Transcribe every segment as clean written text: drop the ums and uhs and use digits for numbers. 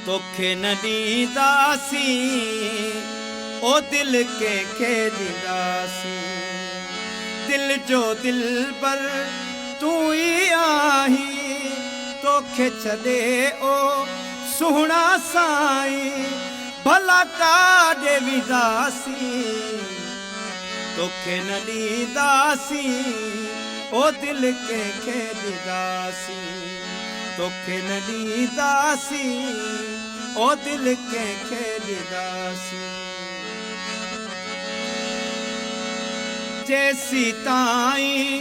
توکي نه ڏينداسين، او دل ڪنهن کي ڏينداسين. دل جو دلبر تون ئي آهين، توکي ڇڏي او سهڻا سائين، ڀلا ڪاڏي وينداسين. توکي نه ڏينداسين، او دل ڪنهن کي ڏينداسين. توکي نه ڏينداسين، او دل ڪنهن کي ڏينداسين. جيسيتائين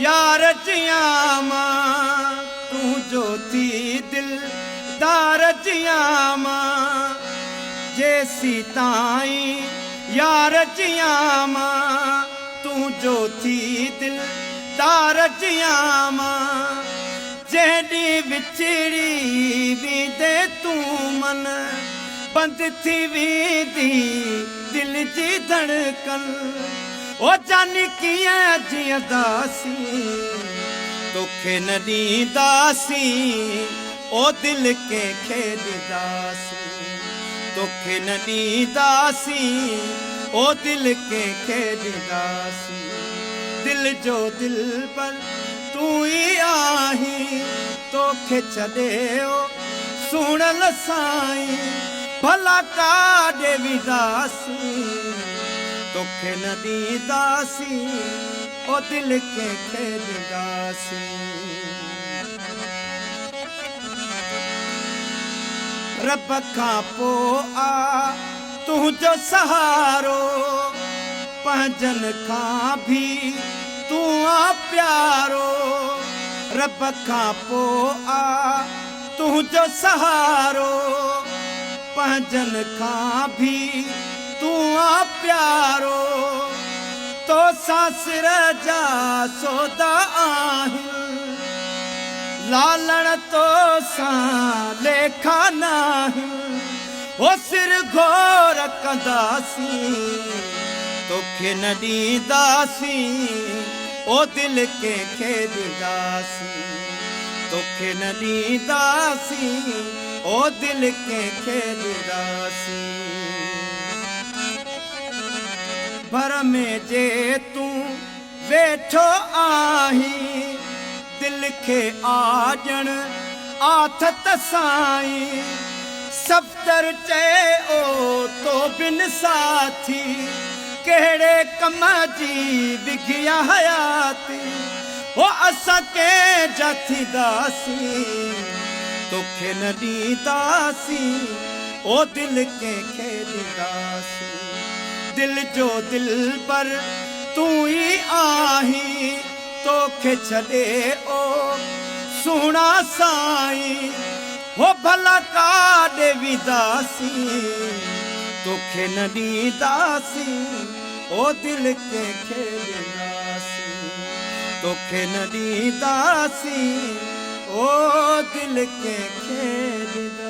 يار جيان مان، تنهنجو ٿي دلدار جيان مان. جيسيتائين يار جيان مان، تنهنجو ٿي دلدار جيان مان. جنهن ڏينهن وڇڙي ويندين تون من، بند ٿي ويندي دل جي ڌڙڪن. او جاني ڪيئن جيئنداسين، توکي نه ڏينداسين، او دل ڪنهن کي ڏينداسين. توکي نه ڏينداسين، او دل ڪنهن کي ڏينداسين. دل جو دلبر تون ئي آهين، توکي ڇڏي او سهڻل سائين، ڀلا ڪاڏي وينداسين. توکي نه ڏينداسين، او دل ڪنهن کي ڏينداسين. رب کان پوء آ تنهنجو سهارو، پنهنجن کان ڀي تون آ پيارو. رب کان پوء آ تنهنجو سهارو، پنهنجن کان ڀي تون آ پيارو. توسان سر جا سودا آهن، لالڻ توسان ليکا ناهن. هو سر گهور ڪنداسين، توکي نه ڏينداسين، او دل ڪنهن کي ڏينداسين. توکي نه ڏينداسين، او دل ڪنهن کي ڏينداسين. ڀر ۾ جي تون ويٺو آهين، دل کي آ ڄڻ آٿت سائين. صفدر چئي او تو بن ساٿي، ڪهڙي ڪم جي وگهي آ حياتي. هو اسان ڪنهن جا ٿينداسين، توکي نه ڏينداسين، او دل ڪنهن کي ڏينداسين. دل جو دلبر تون ئي آهين، توکي ڇڏي او سهڻا سائين، هو ڀلا ڪاڏي وينداسين. توکي نه ڏينداسين، او دل ڪنهن کي ڏينداسين. توکي نه ڏينداسين، او دل ڪنهن کي ڏينداسين.